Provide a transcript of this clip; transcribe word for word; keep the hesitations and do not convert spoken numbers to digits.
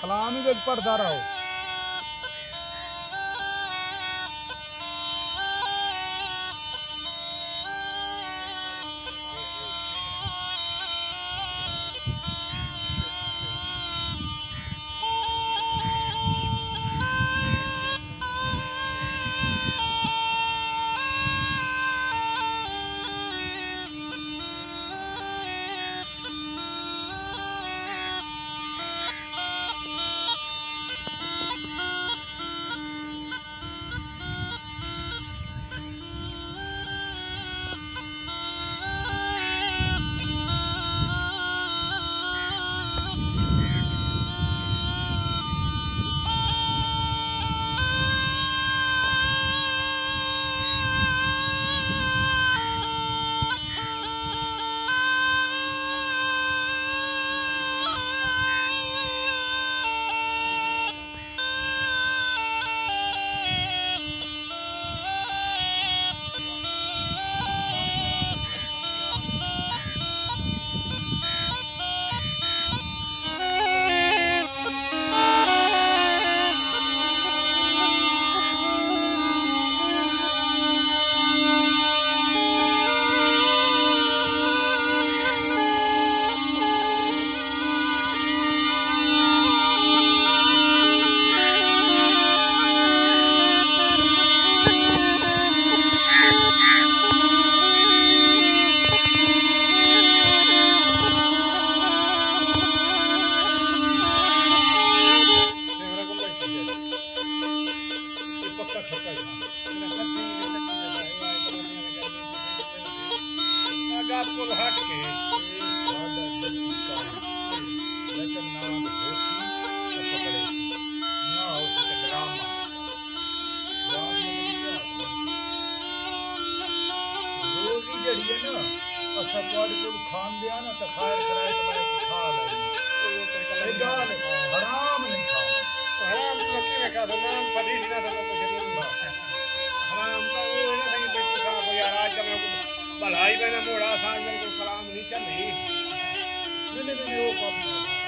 کلام ہی وچ پڑھدا رہو۔ ڳالھ کوں ہٹ کے، اے ساݙا جدی کام اے، لیکن نہ ہوسی تاں پکڑیسی، نہ ہوسی تاں ڈرامہ۔ ڈرامہ دی کیا؟ روزی جیڑھی ہے نا، اساں تہاݙے کولوں کھاندے آں نا، تاں خیر خیرات لے کے کھا لیندے۔ اے ڳالھ حرام نہیں کھاوݨی۔ حرام توں کیویں کھاسوں؟ نان پھلی ݙینا تاں کجھ نہیں ہوندا۔ حرام تاں او ہے نا سئیں، بچوں کا کوئی یار آج کل بھلائی میں موڑا سان میں کوئی کلام نہیں چلی۔ نہیں، نہیں، نہیں، وہ کم